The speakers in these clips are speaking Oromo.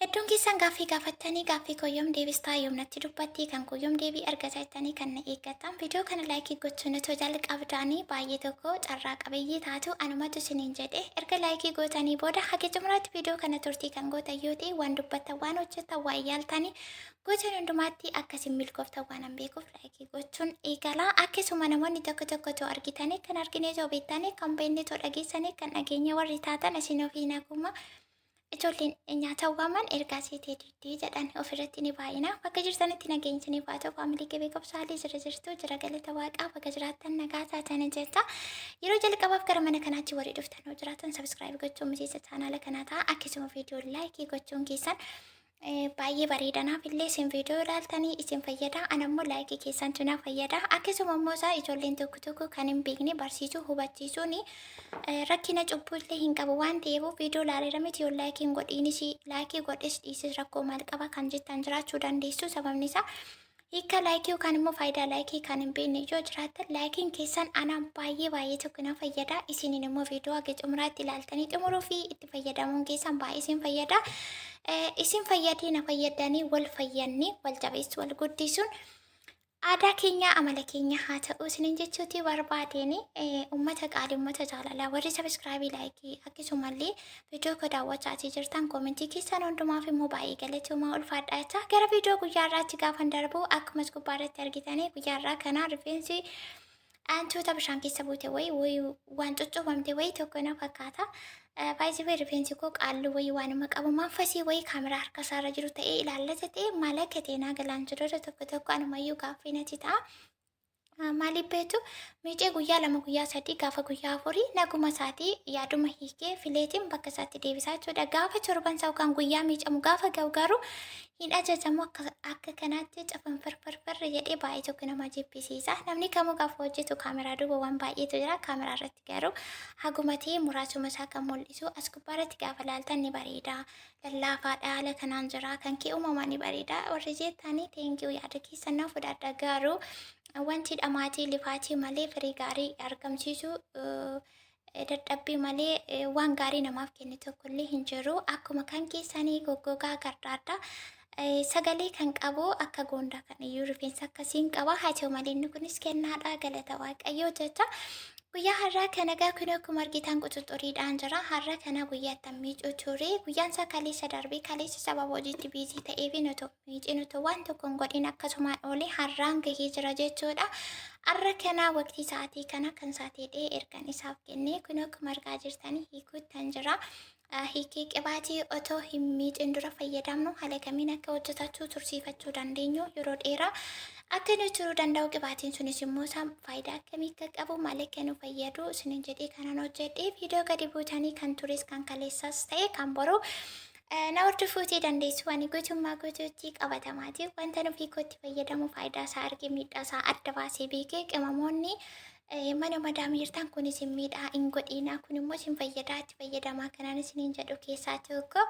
Hedduun keessan gaaffii gaafattanii gaaffii koo yoom deebistaa yoom natti dubbattii kan koo yoom deebii argata jettanii kan na eeggattan viidiyoo kana laayikii gochuun otoo jalqabdaanii baay'ee tokko carraa qabeeyyii taatu anumatu isiniin jedhe erga laayikii gootanii booda haga xumuraatti viidiyoo kana turtii kan gootan yoo ta'e waan dubbattan waan hojjettan waan yaaltanii gootan hundumaatti akka isin milkooftan waan an beekuuf laayikii gochuun eegalaa. Akkasuma namoonni tokko tokko too argitanii kan argine too beektanii kan beekne too dhageessanii kan dhageenye warri taatan isin ofii naguma ijoolleen nyaata waaman ergaa seetee diddii jedhan ofirratti ni baay'ina. Bakka jirtanitti nageenya isiniif haa ta'u. Faamilii qe'ee qabsaalii jira jirtu jira galata waaqaa bakka jiraattan nagaa taatan jecha. Yeroo jalqabaaf gara mana kanaatti warri dhuftan yoo jiraatan subscribe gochuun miseensa chaanaala kanaa ta'a. Akkasuma viidiyoo laayikii gochuun keessan baay'ee bareedanaaf illee isin viidiyoo ilaaltanii isin fayyada. Ana immoo laayikii keessantu na fayyada. Akkasuma immoo isaa ijoolleen tokko tokko kan hin beekne barsiisuu hubachiisuun rakkina cubbuu illee hin qabu waan ta'eef viidiyoo ilaaleera miti yoo laayikii hin godhiinis laayikii godhes dhiisis rakkoo maal qaba kan jettan jiraachuu dandeessu. Sababni isaa hiika laayikii yookaan immoo faayidaa laayikii kan hin beekne yoo jiraattan laayikiin keessan anaan baay'ee baay'ee tokko na fayyada. Isiniin immoo viidiyoo haga xumuraatti ilaaltanii xumuruu fi itti fayyadamuun keessan baay'ee isin fayyada. Isin fayyadee na fayyadanii wal fayyannee wal jabeessu wal guddisuun aadaa keenya amala keenya haa ta'u isiniin jechuuti barbaadeen. Uummata qaalii, uummata jaalalaa, warri subscribe, laayikii akkasumallee viidiyoo koo daawwachaatii jirtan koomentii keessan hundumaaf immoo baay'ee galatoomaa ulfaadhaa jecha. Gara viidiyoo guyyaa irraatti gaafan darbu akkumas gubbaa irratti argitanii guyyaa irraa kana rifeensi antuuta bishaan keessa buute wayii wayii waan cuccubamte wayii tokko na fakkaata. Baay'ee rifeensi koo qaalluu wayii waanuma qabu manfasii wayii kaameraa harka isaarra jiru ta'ee ilaallata ta'e maal akka ta'e naa galaan jiru tokko tokko anumayyuu gaaffii natti ta'a. Maaliif beektu, miicee guyyaa 2 guyyaa 3 gaafa guyyaa 4 naguma isaatii yaaduma hiikee fileetiin bakka isaatti deebisaa jechuudha. Gaafa torban isaa yookaan guyyaa miicamu gaafa ga'u garuu hin ajajamu akka kanaatti cafan farfarfarra jedhee baay'ee tokko nama jibbisiisa. Namni kamuu gaafa hojjetu kaameraa duuba waan baay'eetu jira. Kaameraa irratti garuu haguma ta'e muraasuma isaa kan mul'isu as gubbaa irratti gaafa laaltan ni bareeda. Lallaafaadha haala kanaan jira. Kan kee uumamaan ni bareeda. Warri jettanii thank you, yaada keessan na fudhadha, garuu wanti dhamaatii lifaatii malee firii gaarii argamsiisu, dadhabbii malee waan gaarii namaaf kennu tokkollee hin jiru. Akkuma kan keessanii goggogaa gardaadha. Sagalee kan qabu akka goondaa kan iyyuu rifeensa akkasiin qaba. Haa ta'u malee inni kunis kennaadha galata waaqayyoo jecha. Guyyaa har'aa kana egaa kun akkuma argitan quxuxuriidhaan jira. Har'a kana guyyaa itti miicuu ture. Guyyaan isaa kaleessa darbee kaleessa sababa hojiitti busy ta'eef nuti miicin utuu waan tokko hin godhin akkasumaan oolee har'aan gahee jira jechuudha. Har'a kana waqtii sa'aatii kana kan sa'aatii dhee ergan isaaf kennee kun akkuma argaa jirtanii hiikuuttan jira. Hiikii qibaatii otoo hin miicin dura fayyadamnu haala kamiin akka hojjetachuu tursiifachuu dandeenyu, yeroo dheeraa akka nu turuu danda'u, qibaatiin sunis immoo isaa faayidaa akkamii akka qabu, maal akka nu fayyadu isinin jedhee kanan hojjedhe viidiyoo gadi buutanii kan tures kan kaleessas ta'e kan boruu na hordofuutii dandeessu. Ani guutummaa guutuutti qabatamaati wanta nuuf hiikootti fayyadamu faayidaa isaa arge miidhaa isaa adda baasee beekee qimamoonni mana madaamii jirtan kun isin miidhaa hin godhiinaa, kun immoo isin fayyadaa itti fayyadamaa kanaan isiniin jedhu keessaa tokko.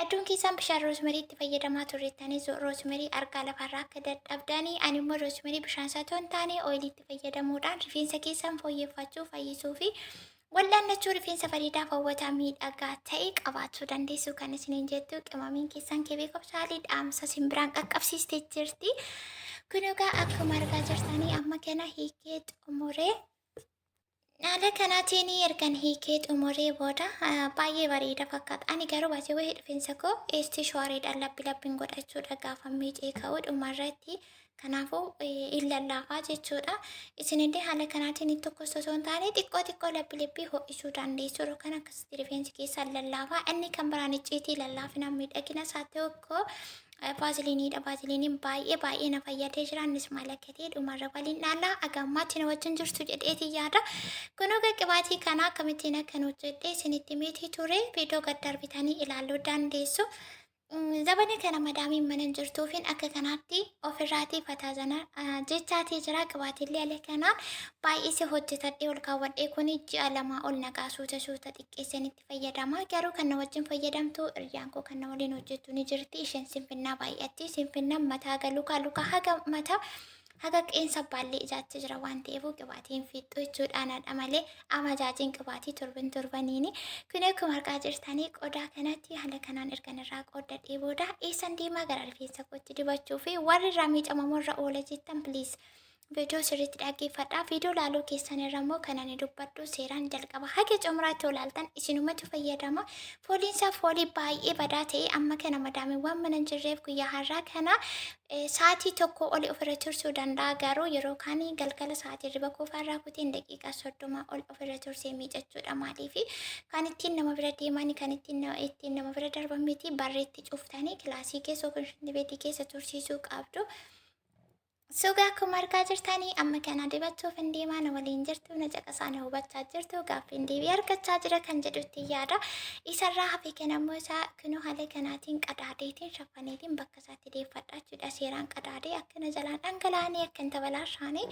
Hedduun keessaan bishaan roosmarii itti fayyadamaa turrettanis roosmarii argaa lafarraa akka dadhabdanii, ani immoo roosmarii bishaan isaa otoo hin taane ooyilii itti fayyadamuudhaan rifeensa keessan fooyyeffachuu, fayyisuu fi wal'aannachuu, rifeensa bareedaa hawwataa miidhagaa ta'e qabaachuu dandeessu kan isiniin jettu qimamiin keessan kebee kobsaalii dhaamsa simbiraan qaqqabsiistee jirti. Kun egaa akkuma argaa jirtanii amma kana hiikee xumuree haala kanaatiin ergan hiikee xumuree booda baay'ee bareeda fakkaata. Ani garuu baasee wayii rifeensa koo eestii showareedhaan labbi labbiin godhachuudha gaafa miicee ka'u dhumarratti. Kanaafuu hin lallaafaa jechuudha. Isinillee haala kanaatiin tokkos osoo hin taane xiqqoo xiqqoo labbi labbii ho'isuu dandeessu. Yeroo kana akkasitti rifeensi keessaan lallaafaa. Inni kan biraan icciitii lallaafina miidhagina isaa tokko vaaziliiniidha. Vaaziliiniin baay'ee baay'ee na fayyadee jira. Innis maal akka ta'e dhumarra waliin dhaalla. Agammaatti na wajjin jirtu jedheetii yaada. Kunoo qibaatii kana akkamittiin akkan hojjedhe isinitti meetii ture. Viidiyoo gad darbitanii ilaaluu dandeessu. Zabana kana madaamiin mana hin jirtuufin akka kanaatti ofirraatii fataa zana jechaatii jira. Qabaatiillee haala kanaan baay'isee hojjetadhee ol kaawwadhee kun ji'a 2 ol naqaa suuta suuta xiqqeesseen itti fayyadama. Garuu kan na wajjin fayyadamtu hiriyyaan koo kan na waliin hojjettu ni jirti. Isheen sinfinnaa baay'atti. Sinfinnaan mataa galukaa lukaa haga mataa Haga qeensa baallee ijaatti jira waan ta'eef qibaatiin fixxu jechuudha anadha malee amajaajiin qibaatii torban torbaniini. Kun akkuma argaa jirtanii qodaa kanatti haala kanaan ergan irraa qooddadhee booda eessan deemaa gara rifeensa kootti dibachuu fi warri irraa miicamamoo irra oola jettan, please viidiyoo sirriitti dhaggeeffadhaa. Viidiyoo laaluu keessan irra immoo kan ani dubbadhu seeraan jalqaba haga xumuraatti olaaltan isinumatu fayyadama. Fooliin isaa foolii baay'ee badaa ta'e. Amma kana madaamiiwwan mana hin jirreef guyyaa har'aa kana sa'aatii 1 oli ofirra tursuu danda'a. Garuu yeroo kaan galgala sa'aatii hirriba koofaa irraa kuteen daqiiqaa 30 ol ofirra tursee miicachuudha. Maaliif kan ittiin nama bira deemanii kan ittiin nama bira darban miti, barreetti cuftanii kilaasii keessa yookiin shintibeetii keessa tursiisuu qabdu. Sugaa akkuma argaa jirtanii amma kana dibachuuf hin deemaa, na waliin jirtu, na caqasaa, na hubachaa jirtu, gaaffiin deebii argachaa jira kan jedhutti yaada. Isarraa hafe kana immoo isaa kunoo haala kanaatiin qadaadeetiin shaffaneetiin bakka isaatti deeffadha jechuudha. Seeraan qadaadee akkana jalaan dhangala'anii akka hin tabalaashaanii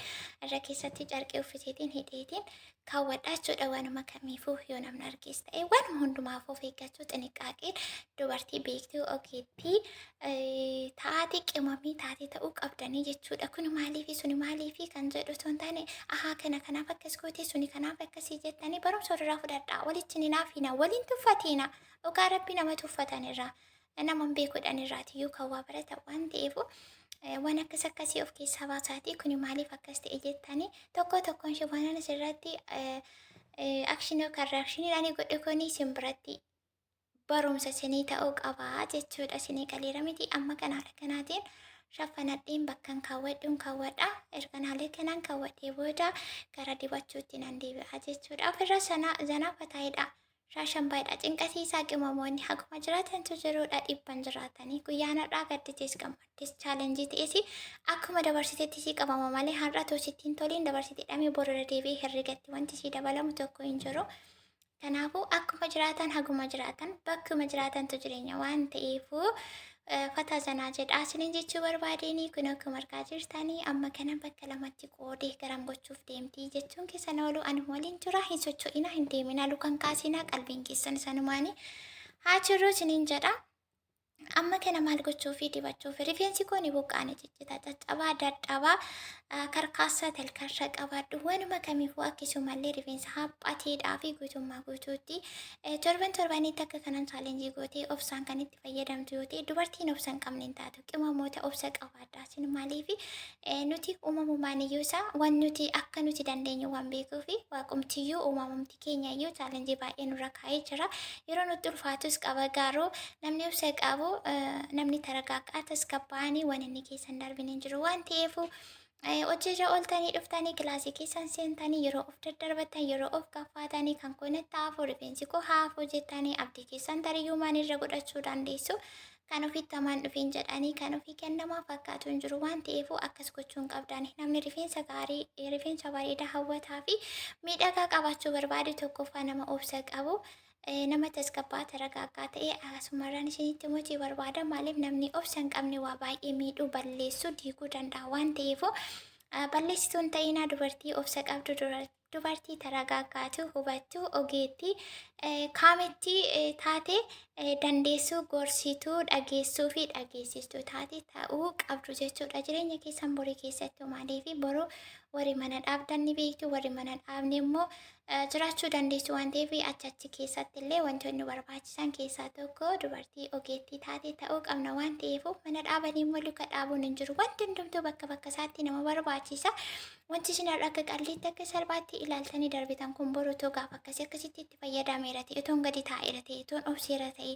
irra keessatti carqii uffiseetiin hidheetiin kaawwadha jechuudha. Waanuma kamiifuu yoo namni argees ta'e waanuma hundumaaf of eeggachuu, xiniqqaaqeen dubartii beektuu ogeettii taate qimamii taate ta'uu qabdanii jechuudha. Kun maaliifi suni maaliifi kan jedhu osoo hin taane, ahaa, kana kanaaf akkas goote, suni kanaaf akkasii jettanii barumsa walirraa fudhadhaa. Walitti ni naafiina, waliin tuffatiina. Dhugaa rabbi nama tuffatan irraa, nama hin beekuudhaan irraatiyyuu kan waa baratan waan ta'eef, waan akkas akkasii of keessaa baasaatii kuni maaliif akkas ta'e jettanii tokko tokkoon ishee waan asirratti akshinii yookaan reakshinii godhu kuni isin biratti barumsa isinii ta'uu qabaa jechuudha. Isinii galeera miti? Amma kana haala kanaatiin shaffanadheen bakkan kaawwadhuun kaawwadha. Ergan haala kanaan kaawwadhee booda gara dibachuutti nan deebi'a jechuudha. Ofirra sana zanaa fataa'edha. Shaashan baay'eedha. Cinqasiisaa qimamoonni haguma jiraatantu jiruudha dhibban jiraatanii. Guyyaan har'aa gadditees gammaddes challenge ta'es akkuma dabarsitetti sii qabama malee har'a tositti hin toliin dabarsite dhamee borora deebi'ee herregatti wanti sii dabalamu tokko hin jiru. Kanaafuu akkuma jiraatan, haguma jiraatan, bakkuma jiraatantu jireenya waan ta'eefuu fataa zanaa jedhaa isiniin jechuu barbaadeenii. Kun akkuma argaa jirtanii amma kana bakka lamatti qoodee garam gochuuf deemtii jechuun keessan oolu, ani waliin jira, hin socho'inaa, hin deeminaa, lukan kaasinaa, qalbiin keessan sanumaanii haa jirru isiniin jedha. Amma kana maal gochuu fi dibachuu fi rifeensi koo ni buqqaane, ciccita, caccabaa, dadhabaa, karkaassa, talkarra qabadhu, waanuma kamiifuu akkasumallee rifeensa haphateedhaa fi guutummaa guutuutti torban torbanitti akka kanan challenge gootee obsaan kan itti fayyadamtu yoo ta'e, dubartiin obsa hin qabne hin taatu. Qimamoota obsa qabaadha. Isin maaliif nuti uumamumaan iyyuu isaa waan nuti akka nuti dandeenyu waan beekuu fi waaqumtiyyuu uumamumti keenya iyyuu challenge baay'ee nurra kaa'ee jira. Yeroo nutti ulfaatus qaba, garuu namni obsa qabu, namni taragaaggaa tasgabbaa'anii waan inni keessa hin darbin hin jiru waan ta'eef, hojiirra ooltanii dhuftanii kilaasii keessan seentanii yeroo of daddarbattan, yeroo of gaffaatanii kan koo natti hafu, rifeensi koo hafu jettanii abdii keessan tariyyuu maanirra godhachuu dandeessu. Kan ofitti hamaan dhufeen jedhanii kan ofii kennamaa fakkaatu hin jiru waan ta'eef, akkas gochuu hin qabdan. Namni rifeensa gaarii, rifeensa bareedaa, hawwataa fi miidhagaa qabaachuu barbaadu tokkoffaa nama obsa qabu, nama tasgabbaa, taragaaggaa ta'e asumarraan isinitti himuutii barbaada. Maaliif namni obsa hin qabne waa baay'ee miidhuu, balleessuu, diiguu danda'a waan ta'eef, balleessituun ta'inaa. Dubartii obsa qabdu, dubartii taragaaggaatu, hubattuu, ogeettii, kaametti taate, dandeessuu, gorsituu, dhageessuu fi dhageessistuu taate ta'uu qabdu jechuudha. Jireenya keessan borii keessatti maaliif boruu warri mana dhaabdan ni beektu, warri mana dhaabne immoo jiraachuu dandeessu waan ta'eef, achi achi keessatti illee wantoonni barbaachisan keessaa tokko dubartii ogeettii taate ta'uu qabna waan ta'eef, mana dhaabanii immoo luka dhaabuun hin jiru. Wanti hundumtuu bakka bakka isaatti nama barbaachisa. Wanti isin har'a akka qalliitti, akka salphaatti ilaaltanii darbitan kun boru otoo gaafa akkasii akkasitti itti fayyadameera ta'e, otoon gadi taa'eera ta'e, otoon obseera ta'e,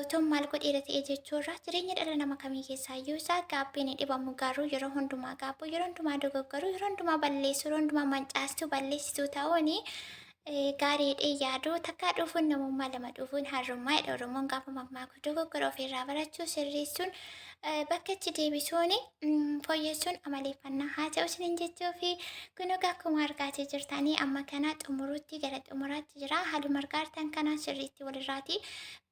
otoon maal godheera ta'e jechuurra, jireenya dhala nama kamii keessaayyuu isaa gaabbiin hin dhibamu, garuu yeroo hundumaa gaabbuu, yeroo hundumaa dogoggaruu, yeroo hundumaa balleessuu, yeroo hundumaa mancaastuu, balleessituu ta'uuni gaariidhee yaadu. Takkaa dhufuun namummaa, lama dhufuun harrummaa jedha Oromoon gaafa mammaaku. Dogoggora ofirraa barachuu, sirreessuun, bakka itti deebisuun, fooyyessuun amaleeffannaa haa ta'u isiniin jechuu fi kun egaa akkuma argaatii jirtanii amma kana xumuruutti gara xumuraatti jira. Haaluma argaa jirtan kanaan sirriitti walirraati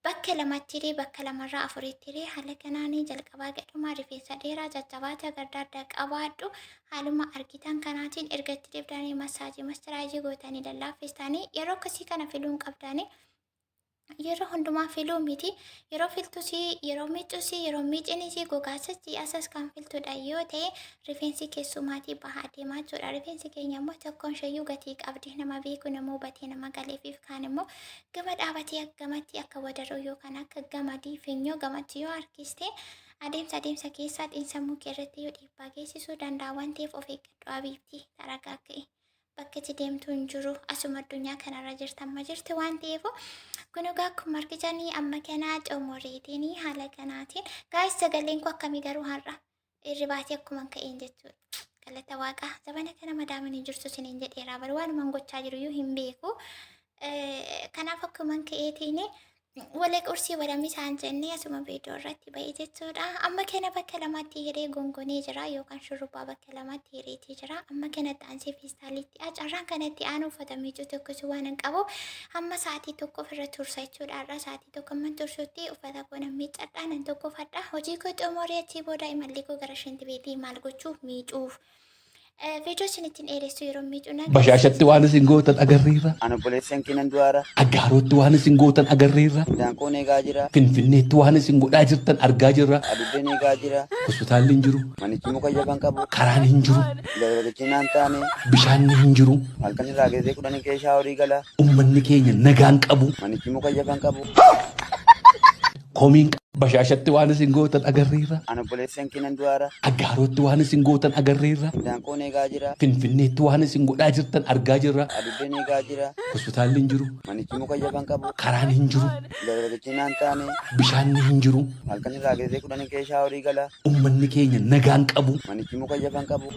bakka lamatti hiree, bakka lamarraa afuritti hiree, haala kanaan jalqabaa gadhumaa rifeensa dheeraa jajjabaata gardaaddaa qabaadhu. Haaluma argitan kanaatiin erga itti dibdanii massage, moisturize gootanii lallaaffistanii yeroo akkasii kana filuun qabdanii. Yeroo hundumaa filuu miti. Yeroo filtus, yeroo miicus, yeroo miicinis, gogaasas ji'asas kan filtudha yoo ta'e, rifeensi keessumaatii bahaa deemaa jechuudha. Rifeensi keenya immoo tokkoon isheeyyuu gatii qabdi. Nama beeku, nama hubatee, nama galeefiif kaan immoo gama dhaabatee gamatti akka wadaroo yookaan akka gamadii finyoo gamatti yoo harkiste, adeemsa keessaa xiinsammuu kee irratti yoo dhiibbaa geessisuu danda'a waan ta'eef, of eeggadhu abiibtii, taragaagga'i. Bakka itti deemtu hin jiru, asuma addunyaa kanarra jirta amma jirti waan ta'eef. Kun egaa akkuma argitanii amma kana xumureetiin haala kanaatiin. Gaa'is, sagaleen koo akkamii garuu? Har'a irribaatee akkuma ka'een jechuudha. Galata waaqaa, zabana kana madaamin hin jirtu isiniin jedheera bari, waanuman gochaa jiru iyyuu hin beeku. Kanaaf akkuma ka'eetiin walee qursii wadamni isaan jennee asuma viidiyoo irratti ba'ee jechuudha. Amma kana bakka lamatti hiree gongonee jira yookaan shurrubbaa bakka lamatti hireetii jira. Amma kanatti aansee feestaaliitti carraan kanatti aanu uffata miicuu tokkos waan hin qabu. Hamma sa'aatii 1 ofirra tursa jechuudha. Har'a sa'aatii 1 amma tursutti uffata koo nan miiccadha, nan tokkofadha. Hojii koo xumuree achii booda imalli koo gara shintibeetii maal gochuu miicuuf. Viidiyoo isin ittiin dheeressu, yeroo miicuu na Bashaashatti waan isin gootan agarreerra. Ana obboleessan kinan du'aara. Aggaarotti waan isin gootan agarreerra. Indaanqoon eegaa jira. Finfinneetti waan isin godhaa jirtan argaa jirra. Aduddeen eegaa jira. Hospitaalli hin jiru. Manichi muka jaban qabu. Karaan hin jiru. Dargaggichi naan taane. Bishaanni hin jiru. Halkan irraa geessee 10 kee shaaworii gala. Uummanni keenya nagaan qabu. Manichi muka jaban qabu. Komiin Bashaashatti waan isin gootan agarreerra. Ana obboleessan kinan du'aara. Aggaarotti waan isin gootan agarreerra. Indaanqoon eegaa jira. Finfinneetti waan isin godhaa jirtan argaa jirra. Aduddeen eegaa jira. Hospitaalli hin jiru. Manichi muka jaban qabu. Karaan hin jiru. Dargaggichi naan taane. Bishaanni hin jiru. Halkan irraa geessee 10 kee shaaworii gala. Uummanni keenya nagaan qabu. Manichi muka jaban qabu.